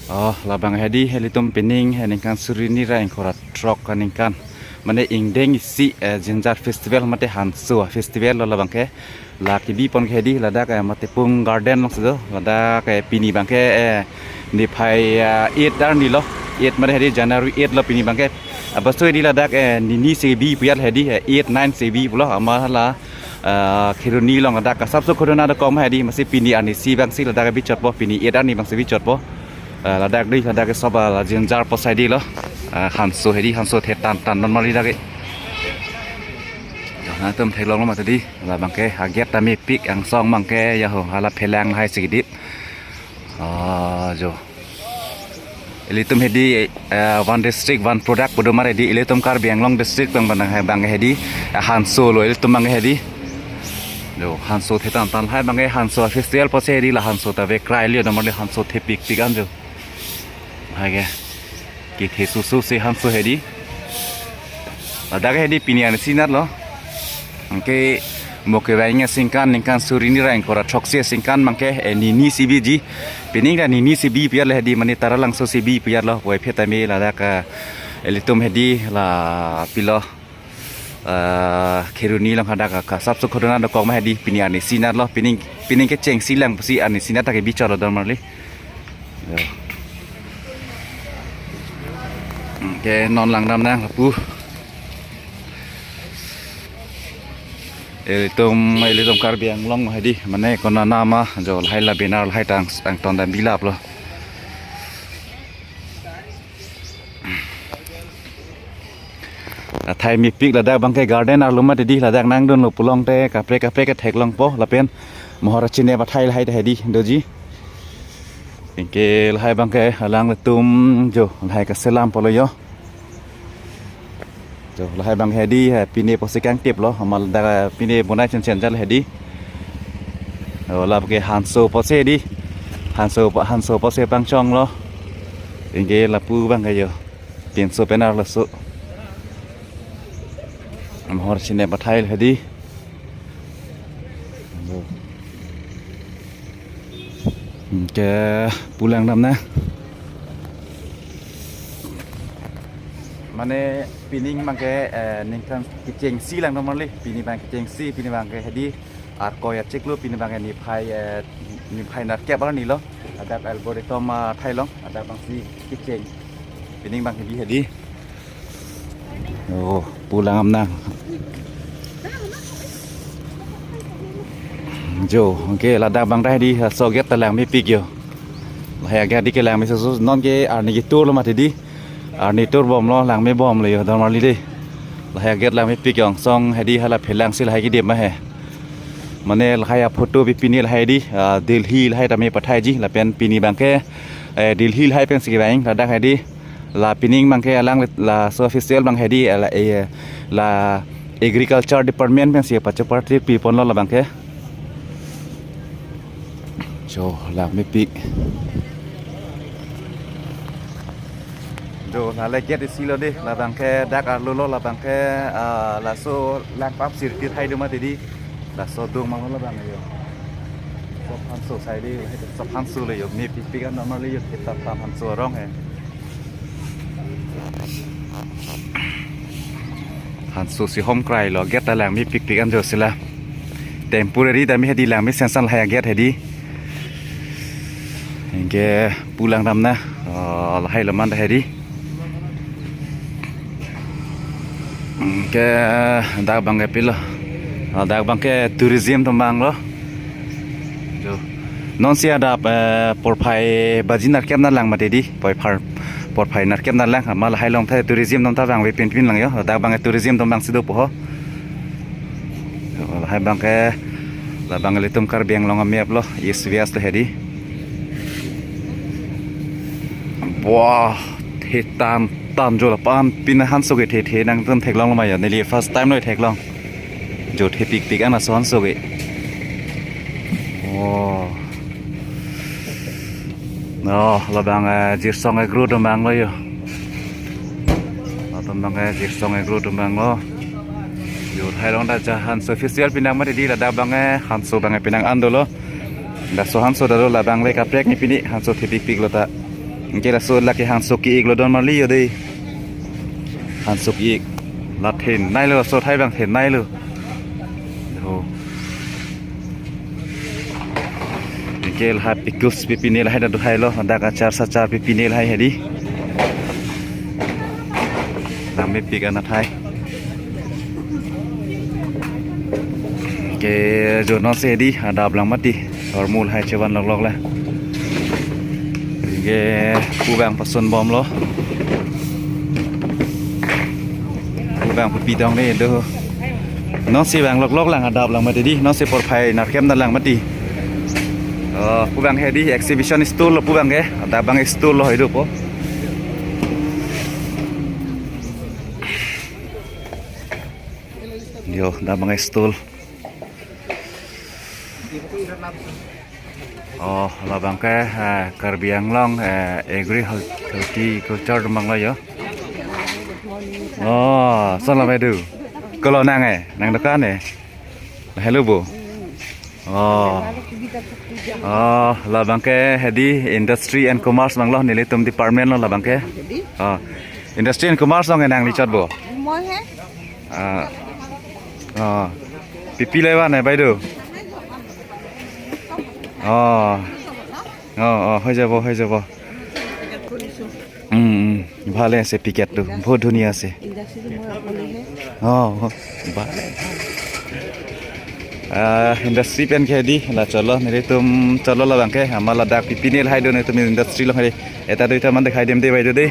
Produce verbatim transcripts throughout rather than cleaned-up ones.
Oh, labang hedi, ilitum pining, eh, ningkan suri hini ra ingkoi ra throk aningkan. Mane ingdeng isi, eh, Jinjar Festival mate Hanso Festival lo labang ke. La kebi pon ke hedi, ladak, eh, Matipung Garden along si do. Ladak, eh, pini abang ke, eh, niphai, eh, eight arni lo. Eight mane hedi January eight lo pini abang ke. Abaso hedi ladak, eh, nini si bi pu ya hedi, eh, eight, nine si bi pulo. Amat la, eh, Kheroni along ladak kasapso khodona dokok ma hedi, masi pini arni isi abang si ladak bi chotpo, pini eight arni abang si bi chotpo. Eh, ladak di, ladak ke sob la Jinjar posai di lo. Eh, Hanso hedi, Hanso thetan tan non mali dak ke. Nangtum theklong lo mati di, labang ke agate ta mepik angsong abang ke ya ho, hala phelang hai si kedip. Ah, jo. Ilitum hedi, eh, one district, one product pu do mati di, ilitum Karbi Anglong district abang abang hai abang hedi, eh, Hanso lo ilitum abang hedi. Jo, Hanso thetan tan hai abang ke Hanso Festival pusi hedi la Hanso ta vekrai li do mati, Hanso thepikpik an jo. Hai ke. Kethe susu si Hanso hedi. Ladak hedi pini arni isi anat lo. Anke mo kevang asingkan ningkan suri hini ra ingkoi ra throksi asingkan abang ke, eh, nini si biji. Pining ra nini si bi pu ya hedi mane Taralangso si bi pu ya lo. Puvoiphit tame ladak, eh, ilitum hedi la pilo, eh, Kheroni along hadak kasapso khodona dokok ma hedi pini arni isi anat lo. Pining, pining kechengsi lang pusi arni isi anat ta kebi chot lo don mali. Yo. Anke non langdam nang lapu. Ilitum, ilitum Karbi Anglong hedi, mane konat nama, jo lahai la banner lahai ta ang, angton dam bilap lo. Athai mepik ladak abang ke garden arlo mati di, ladak nangdunlo pulote kaprek kaprek ke theklongpo lapen mohor chinep athai lahai ta hedi doji. Anke lahai abang ke alanglitum jo lahai kaselam pulo yo. Jo lahai abang hedi, eh, pine pusi kangtip lo, amat ladak, eh, pine bonai chen chen jal hedi. Oh, lap ke Hanso pusi hedi. Hanso, Hanso pusi pangchong lo. Anke lapu abang ke yo. Pinso pen arloso. Mohor chinep athai hedi. Anke pu langdam nang. Mane pining abang ke, eh, ningkan kechengsi lang don mali. Pini abang kechengsi, pini abang ke hedi arkoi achiklo, pini abang ke niphai, eh, niphai nerkep arni lo. Ladak Arboretum, ah, athai along, ladak abang si kecheng. Pining abang hedi hedi. Oh, pu langdam nang. Jo, anke ladak abang ta hedi, laso agate ta lang mepik yo. Lahai agate ke lang mesusu, non ke arni ketur lo mati di. Arni tur bom lo, lang mebom lo yo don mali di. Lahai agate lang mepik yo, angsong hedi hala phelang si lahai kedip ma he. Mane lahai aphoto bi pini lahai di, ah, Delhi lahai ta me pathaiji, lapen pini abang ke, eh, Delhi lahai pensi kevang, ladak hedi. La pining abang ke alang laso festival abang hedi, la, eh, la Agriculture Department pensi pacho party pi ponlo labang ke. Jo, lang mepik. Jo, la le gate isi lo di, labang ke dak arlo lo, labang ke, ah, laso lang pap sirkir hai do mati di. Laso dung mang lo labang yo. Sob Hanso sai di, sob Hanso le yo, mepikpik an normally yo, kita tam Hanso arong he. Hanso si hom krai lo, gate ta lang mepikpik an jo sila. Temporary ta me hedi, lang mesensan lahai gate hedi. Anke pu langdam nang, oh, lahai lo man ta hedi. Anke dak abang ke pilo. Oh, dak abang ke tourism atum abang lo. Jo. Non si adap, eh, porphai baji nerkep nat lang mati di, porphai, porphai nerkep nat lang, amat lahai along ta tourism atum ta vangve pinpin lang yo, dak abang ke tourism atum abang si dopo ho. Jo, lahai abang ke, labang ilitum Karbi Anglong a-map lo, East West lo hedi. Wah, thetan tan jo lapu-an pine Hanso ke the the nangtum theklong lo ma yo, neli first time lo theklong. Jo thepikpik an laso Hanso ke. Oh. Oh, labang, eh, Jirsong Agro atum abang lo yo. Latum abang, eh, Jirsong Agro atum abang lo. Jo, hai along ta ja Hanso festival pinang mati di, ladak abang, eh, Hanso abang, eh, pinang an dolo. Laso Hanso ta do, labang le kaprek ni pini Hanso thepikpik lo ta. Anke laso lake hanso ke-ik lo don marli yo dei. Hanso ke-ik. La thenei lo, laso athai abang thenei lo. Ho. Anke lahai pikus pipine lahai ta do hai lo. Dak achar sachar pipine lahai hedi. Nang mepik an athai. Ke jo non se di adap lang mati. Hormu lahai chevan lok lok le. Ke pu abang pasun bom lo. Pu abang pi tong le do. Non se vang lok lok lang adap lang mati di. Non se porphai narkem dan lang mati. Oh, pu abang hedi exhibition stall lo pu abang ke. Adap abang stall lo hai dopo. Yo, adap abang stall. Oh, labang ke, eh, Karbi Anglong, eh, agri hol-, horticulture abang lo yo. Oh, son lo medu. Kalau nang eh, nang dokan eh. Hello bu. Oh. Oh, labang ke hedi industry and commerce abang lo nelitum department lo labang ke. Oh. Industry and commerce lo nangli chot bu. Moi he. Ah. Oh. Pipi levan eh, baidu. Oh. Oh, oh, হয়ে যাব, হয়ে যাব। উম, উম, ভালে আছে পিকেটটো, বহুত ধুনীয়া আছে। ইণ্ডাষ্ট্ৰীটো মই অকলেহে। অ, অ, ভালে। আহ, industry pen ke di, la cholo, nelitum cholo labang ke, ama ladak pipine lahai do nelitum industry lo hai, এটা দুটা মান দেখাই দিম দেই বাইদেউ দেই।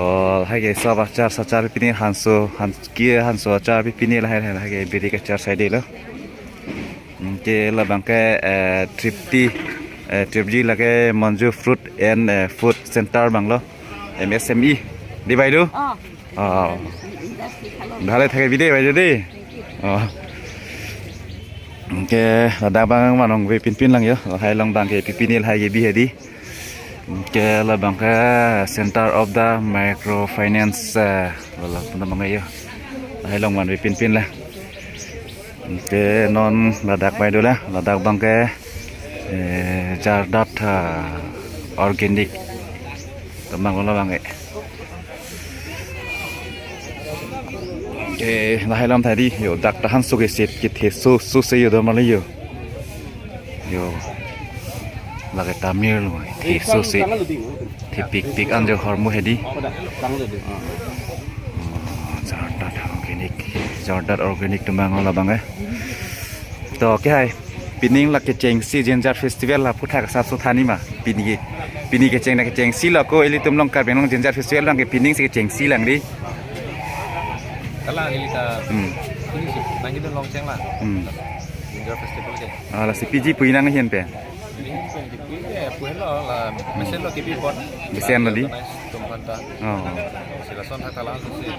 অ, lahai ke sab achar sachar pipine hanso, han, ke hanso achar pipine lahai, lahai ke birik achar sai dei lo. Anke labang ke, eh, Tripti, eh, Tripji lake Monju Fruit and, eh, Food Center abang lo, M S M E. Di baidu? Oh. Oh. Industry khalo. Bhale thake bi dei baidu dei. Thank you. Oh. Anke ladak abang manong ve pinpin lang yo. Lahai along abang ke pipine lahai ke bi hedi. Anke labang ke Center of the Microfinance, eh, lo la puna abang yo. Lahai along man ve pinpin la. Anke non ladak baidu la, ladak abang ke, eh, Jardat, ah, organic. Temang lo labang ke. Anke lahai alam tadi yo dak tahan suke sip ke the su su se yo do mali yo. Yo. Lake tamir lo, the su se. Thepik pik an jo hormu hedi. Oh, Jardat organic. Jardat organic temang labang eh. To ke hai. Pining lake chengsi Jinjar Festival la puthak sap so thani ma. Pini ke. Pini kecheng na kechengsi lo ko ilitum along Karbi Anglong Jinjar Festival abang ke pining si kechengsi lang di. Kalang neli ta. Hmm. Ini sih, nangji dun longcheng la. Hmm. Jinjar Festival ke. Ah, lasi piji pu inang ahin pen. Ini pen di pu, eh, pu lo la, mesen lo kipi pon. Mesen lo di? Nice, tum panta. Oh. Si lason thak thalang si.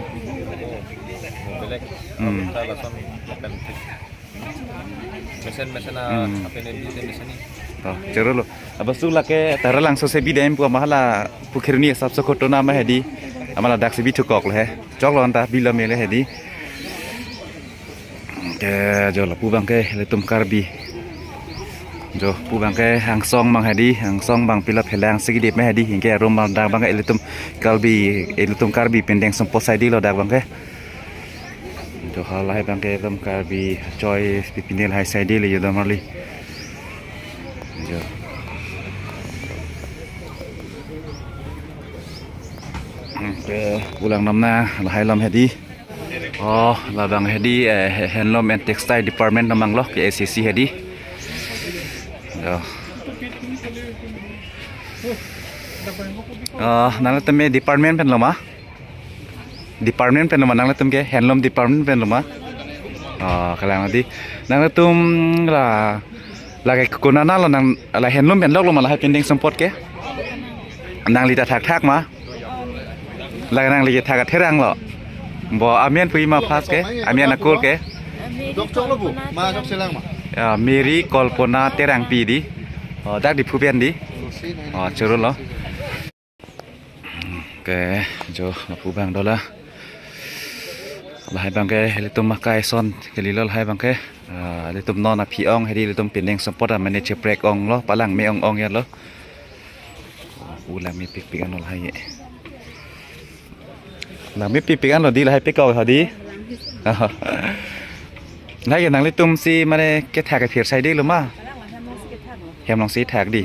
Belek. Hmm. Ta lason pen. Mesen, mesen a, hmm, apen di mesen ni. Oh, choro lo. Abang su lake Taralangso si bi dam pu ama hala pu khirni sap so koto na ma hedi. Ama ladak si bi thukok le he. Choklo anta bi lo mele hedi. Ke jo lapu abang ke ilitum Karbi. Jo pu abang ke hangsong abang hedi, hangsong abang pilap helang si kedip ma hedi. Anke arum abang dak abang ke ilitum Karbi, ilitum Karbi pindeng sumpot sai di lo dak abang ke. Jo halahai abang ke ilitum Karbi choi pipine lahai sai di le yo do marli. Jo. Hmm, ke pulang namna lahai alam hedi. Oh, labang hedi, eh, Handloom and Textile Department namang lo, K A C C hedi. Jo. Oh, nangtum department pen lo ma? Department pen lo ma nangtum ke? Handloom department pen lo ma? Oh, kalang di. Nangtum la, lake konat lo nang la handloom pen lok lo ma lahai pindeng sumpot ke? Nangli ta thakthak ma? Lake nangli ke thak atherang lo. Bo amen pu ma first ke? Amen akur ke? Dok chok lo bu, ma chok selang ma. Ya, Mary Kalpona Terangpi di. Oh, dak Diphu pen di. Oh, choro lo. Ke jo lapu abang dola. Lahai abang ke ilitum makai son ke lilo lahai abang ke. Ah, ilitum non aphi ong hedi ilitum pindeng sumpot a mane cheprek ong lo, palang me ong ong ya lo. Pu langmepikpik anlo lahai. Langmepikpik anlo di lahai pekok ho di. Lahai ke nanglitum si mane kethak ke phir saidelo ma. Hem along si thak di.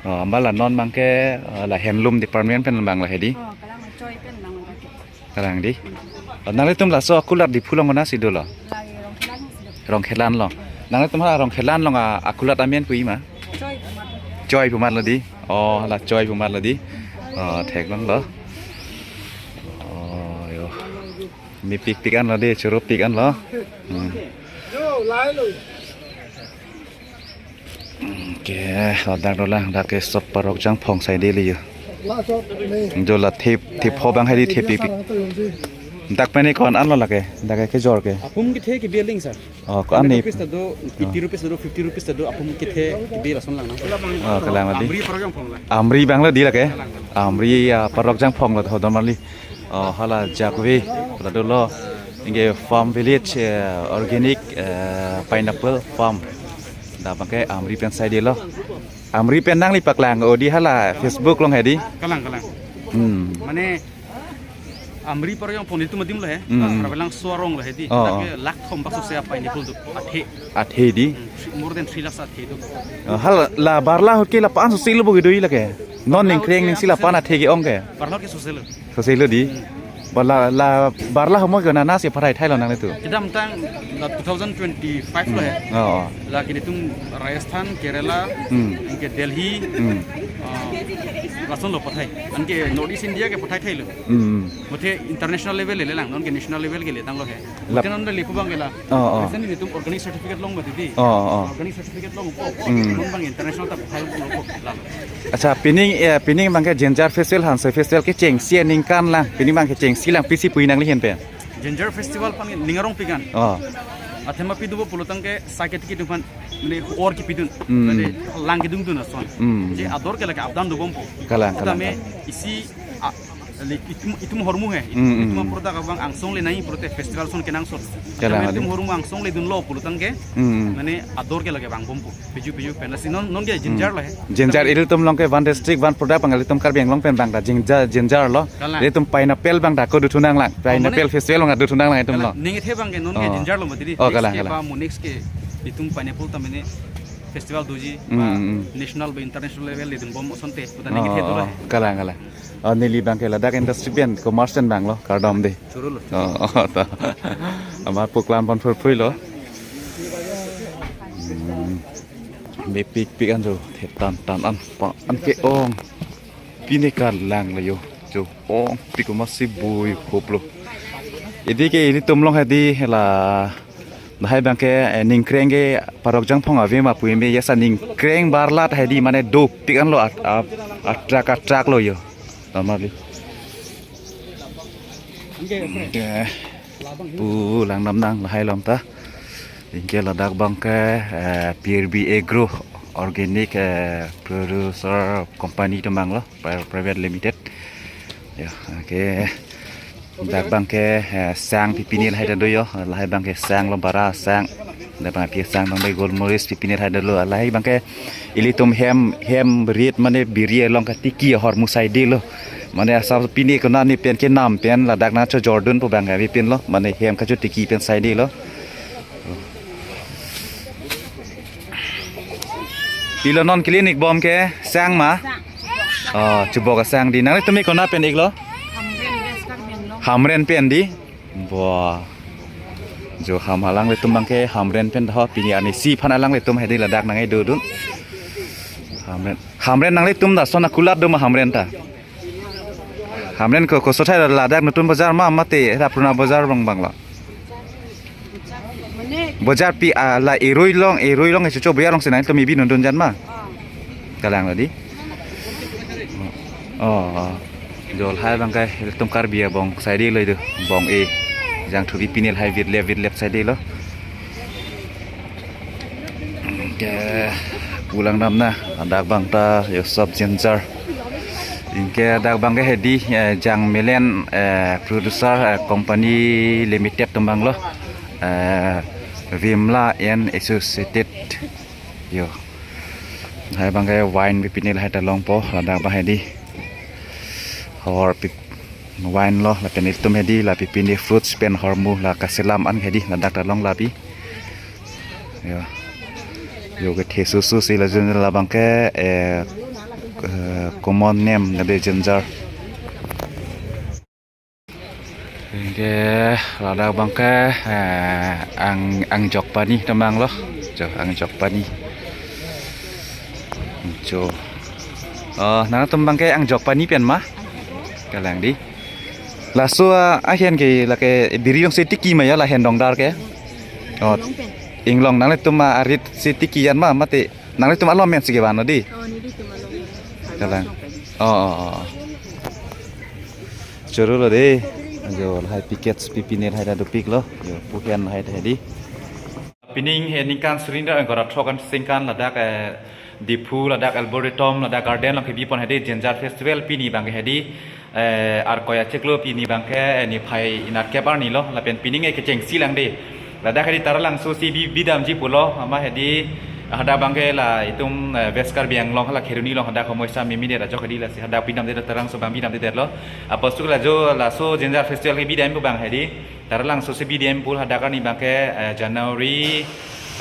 Oh, amba la non abangke, eh, la handloom department pen abang lahai di. Oh, kalang choi pen abang. Kalang di. Oh, nanglitum laso akulat Diphu along konatsi dolo? Lagi Rongkhelan si do. Rongkhelan along. Nanglitum ha Rongkhelan along a-, akulat amen pu ima? Choi pu amat. Choi pu amatlo di. Oh, la choi pu amatlo di. Oh, theklonglo. Oh, yo. Mepikpik anlo di, chorupik anlo. Hmm. Ke, ladak dolang, dak ke sop Parok Jangphong saidelo yo. Jo la thep, thep ho abang hai di thep pi. Dak pen ni ko-an anlo lake, dak ke kejor ke. Apum kethe kebi aling sir. Oh, ko-an ni. Rupees ta do, eighty rupees ta do, fifty rupees ta do, apum kethe kebi lason lang na. Oh, kalang di. Amri Parok Jangphong la. Amri abanglo di lake. Amri, ah, Parok Jangphong lo ho don mali. Oh, hala jakve, hala dolo. Ingke Farm Village, eh, organic, eh, pineapple farm. Dak abangke Amri pen saidelo. Amri pen nangli paklang, oh, di hala Facebook along hai di. Kalang, kalang. Hmm. Mane Amri Parok Jangphong nelitum adim lo he. Hmm. Ravelang Suarong lo he di. Oh, oh. Lake lakh thom bak sose pineapple do. Athe. Athe di. Hmm. More than three lakhs athe do. Oh, hala la barla ho ke la pan sose lo bo kedo lake. Non ningkreng ning si la pan athe ke-ong ke. Barla ke sose lo. Soselo di. Ba la, la barla ho mo ke nana si parai thailo nanglitum? Kedamtang la two thousand twenty-five lo he. Oh, oh. Lake nelitum Rajasthan, Kerala, Hmm. ingke Delhi, Hmm. ah, lason lo pathai. Anke North East India ke pathai thailo. Hmm. Mate international level le lang, non ke national level ke letanglo he. Lap- Mate non le pu abang ke la. Oh, oh. Recently nelitum organic certificate long mati di. Oh, oh. Organic certificate longpo. Hmm. Non abang international ta pathai longpo. Lalo. Accha, pining, eh, pining abangke Jinjar Festival, Hansoi Festival kechengsi aningkan lang, pining abangke chengsi lang, pisi pu nangli ahin pen? Jinjar Festival aphan ning arongpik an. Oh. Athema pi dopo pulo tangke sai ketiki dun aphan, mane or kepidun. Hmm. Mane lang kedungdun ason. Hmm. Je ador ke lake apdan dobompo. Kalang, kalang, Tame kalang. Isi, a, le itum, itum ahormu he. Hmm, hmm, Itum hmm. Apor dak abang angsong le nai pulote festival ason kenangsot. Kalang, Tame kalang. Itum ahormu angsong ledunlo pulo tangke. Hmm. Mane ador ke lake vangbompo. Piju piju pen lasi non, non ke Jinjar lo he. Jinjar ilitum along ke one district, one product abang ilitum Karbi Anglong pen abang ta Jinjar, Jinjar lo. Kalang. Ilitum pineapple abang ta ko dothu nanglang. Oh, Pineapple mane festival abang ta dothu nanglang itum lo. Kalang. Ning kethe abang ke non ke Oh. Jinjar lo mati di. Oh, Next kalang, ke kalang. Ba mo next ke itum pineapple ta mane festival doji Hmm, ba hmm, hmm. National ba international level ledunbom asonte. Puta ning kethe dolo Oh, he. Kalang, kalang. Oh, neli abangke ladak industry pen commerce pen abang lo, kardom de. Churu lo. Oh, oh, ta. Amat puklam pon phurphui lo. Hmm. Mepikpik an jo, thetan tan an, pa an ke-ong. Pine kalang lo yo, jo ongpik komatsi bui hop lo. Edi ke ilitum along hai di la, lahai abangke, eh, ningkreng ke Parok Jangphong ave ma pu eme, jesa ningkreng barlat hai di mane dopik anlo at-, at-, atrak atrak lo yo. Normally. Ingke pu langdam nang lahai along ta. Ingke ladak abangke, eh, P R B Agro Organic, eh, Producer Company atum abang lo, pri-, Private Limited. Yo, oke. Dak abangke, eh, sang pipine lahai ta do yo, lahai abangke sang lo, bara sang. Dak abang pi sang abang bai golmoris pipine lahai ta do, lahai abangke ilitum hem, hem rit mane biri along katiki ahormu saidelo. Mane asap pine konat ni pen kenam pen ladak nangchojordun pu abang kami pen lo. Mane hem kachotiki pen saidelo. Pilo non klinik bom ke sang ma? Sang. Oh, chubok asang di. Nanglitum ke konat pen iklo? Hamren, West Karbi Anglong. Hamren pen di. Bo. Jo ham alanglitum abangke Hamren pen dah pini ani si aphan alanglitum hai di ladak nang-e dodun. Hamren. Hamren nanglitum lason akulat do ma Hamren ta? Hamren ko, kosothai ladak nutun bazar ma mate la purana bazar abang abang lo? Mane Bazar pi, ah, la Eroi along, Eroi along, eh, Chocho Bazar along si nangtum ibi nundun jan ma? Ah. Kalang lo di. Oh, oh. Jo lahai abangke ilitum Karbi abong saidelo do. Bong e. Jangthu pipine lahai vitlep vitlep saidelo. Ke pu langdam nang, ladak abang ta yo sop Jinjar. Ingke ladak abangke hai di, eh, Jangmelen, eh, Producer, eh, Company Limited atum abang lo. Eh, Vimla and Associated. Yo. Lahai abangke wine pipine lahai ta longpo, ladak abang hedi. Hor pip-, wine lo, lapen itum hedi, la pipine fruits pen hormu, la kaselam an hedi, ladak ta long lapi. Yo. Yo kethe susu si la jun labangke, eh, eh, common name na de Jenjar. Oke, ladak abangke, eh, ang, angjok pani temang lo. Jo, angjok pani. Jo. Oh, nangtum abangke angjok pani pen ma? Kalang di. Laso, ah, ahen ke lake biri alongsi tiki ma ya lahen dongdar ke? Oh, Inglong pen. Inglong nanglitum arit si tiki an ma mati. Nanglitum along pen si kevan di. Oh, nelitum along pen. Kalang. Oh, oh, oh. Choro lo de. Jo, lahai pickets pipine lahai ta dopik lo. Jo, pu ahen lahai ta hedi. Pining he ningkan suri ra ingkoi ra throk an singkan ladak, eh, Diphu ladak Arboretum ladak garden along kebi pon hedi Jenjar Festival pini abangke hedi, eh, Arkoi achiklo pini abangke, eh, niphai inat kep arni lo lapen pining ke kechengsi lang de. Ladak hedi Taralangso si bi, bidamji pulo, amat hedi hadak abangke la itum, eh, West Karbi Anglong hala Kheroni along hadak homoi sa mimi det ajok hedi lasi hadak bidamde Taralangso abang bidamde det lo. Apotsi la jo laso Jenjar Festival ke bidam pu abang hedi Taralangso si bidam pu hadak arni abangke, eh, January,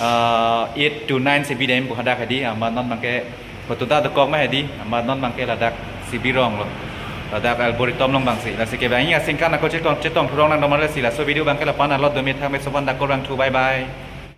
eh, eight to nine si bidam pu hadak hedi, amat non abangke hotuta dokok ma hedi, amat non abangke ladak si birong lo. Ladak Arboretum along abangsi. Lasi kevangji asingkan ako chetong, chetong thurong nang domar lasi laso video abangke la-an alot do me thang me sopan dak korang thu, bye bye.